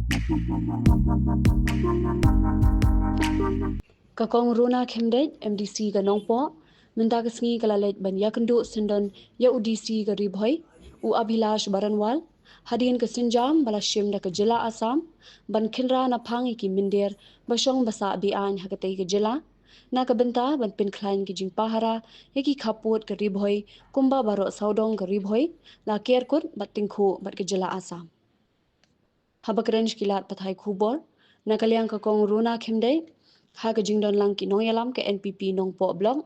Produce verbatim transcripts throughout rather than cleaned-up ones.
Ka Kong Rona Khymdeit, M D C ka Nongpoh, mynta ka sngi ka la leit ban ïakynduh syndon ïa u D C ka Ri Bhoi, u Abhilash Baranwal, hadien ka sienjam ba la shim da ka jylla Assam ban khynra naphang ïa ki mynder ba shong ba sah be-aiñ ha katei ka jylla, na ka bynta ban pynkhlaiñ ki jingpahara ïa ki khappud ka Ri Bhoi, kumba baroh sawdong ka Ri Bhoi la ker kut bad tyngkhuh bad ka jylla Assam. Haba kren sha ki lad pathai khubor na ka liang ka Kong Rona Khymdeit ha ka jingdon lang ki nongïalam ka N P P Nongpoh Block,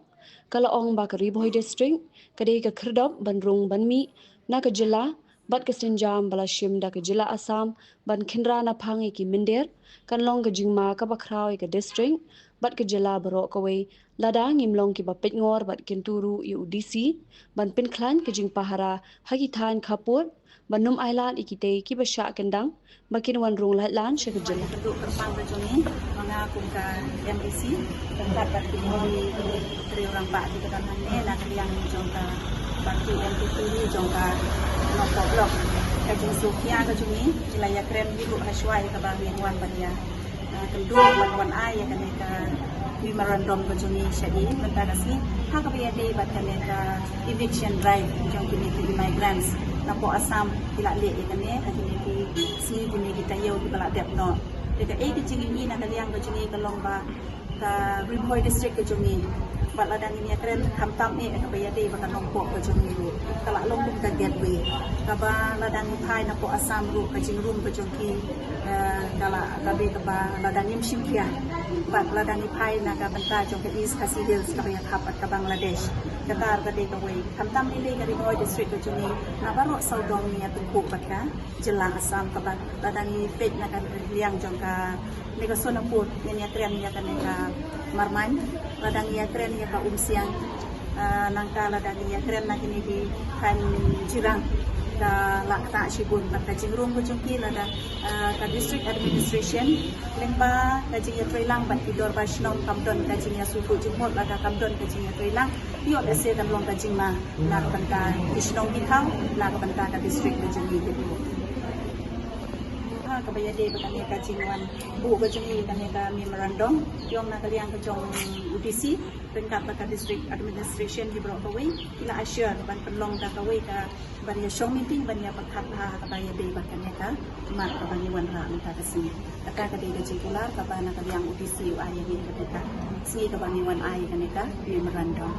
ka la ong ba ka Ri Bhoi District ka dei ka khyrdop ban rung ban mih na ka jylla, bad ka sienjam ba la shim da ka jylla Assam ban khynra naphang ïa ki mynder kan long ka jingma kaba khraw ïa ka district bad ka jylla baroh kawei, lada ngim long kiba peitngor bad kyntu ruh ïa u D C ban pynkhlaiñ ka jingpahara ha ki thaiñ khappud, ban ym ailad ïa kitei kiba shah kyndang ba kin wan rung laitlan sha ka jylla. Ka duk kyrpang ka jong ngi, ma nga kum ka M D C, ryngkat bad ki briew rangbah kiba don hangne na ka liang jong ka party N P P jong ka Nongpoh Block. Ka jingsngewkhia ka jong ngi, ngi la ïakren hi ruh ha shuwa ïa kaba ngin wan ban ïa, ah, kynduh ban wan ai ïa kane ka memorandum ka jong ngi sha i mynta ka sngi ha kaba ïadei bad kane ka eviction drive jong kine ki immigrants napoh Assam, ki la leh ïa kane ha kine ki sngi, kine ki taïew kiba la dep noh. Te kaei ka jingim i na ka liang ka jong ngi ka long ba ka Ri Bhoi District ka jong ngi, bad lada ngin ïakren khamtam eh kaba ïadei bad ka Nongpoh ka jong ngi ruh, ka la long kum ka gateway kaba lada ngi phai napoh Assam ruh ka jingrung ka jong ki, eh, ka la ka dei kaba lada ngim shim khia. Bad lada ngi phai na ka bynta jong ka East Khasi Hills kaba ïakhap bad ka Bangladesh, kata ka dei kawei. Khamtam ngi dei ka Ri Bhoi District ka jong ngi, na baroh sawdong ngi ïatyngkhuh bad ka jylla Assam, kaba lada ngi peit na ka liang jong kane ka Sonapur, ngin ïakren ïa kane ka Marmain, lada ngi ïakren ïa ka Umsiang, ah, nangta lada ngi ïakren na kine ki thaiñ jirang, ka la ktah shibun bad ka jingrung ka jong ki, lada, ah, ka district administration lyngba ka jingïatreilang bad ki dorbar shnong kam don ka jingïasngewthuh jingmut, lada kam don ka jingïatreilang, ïoh lehse kan long ka jingma na ka bynta ki shnong ki thaw, na ka bynta ka district ka jong ngi. Ha kaba ïadei bad kane ka jingwan buh ka jong ngi kane ka memorandum, ïong na ka liang ka jong u D C ryngkat bad ka district administration, ki baroh kawei ki la assure ban pynlong da kawei ka ban ïa shong meeting ban ïa pyrkhat ha kaba ïadei bad kane ka mat kaba ngi wanrah mynta ka sngi. Kata ka dei ka jingkular kaba na ka liang u D C u ai ïa ngi kane ka sngi kaba ngi wan ai kane ka memorandum.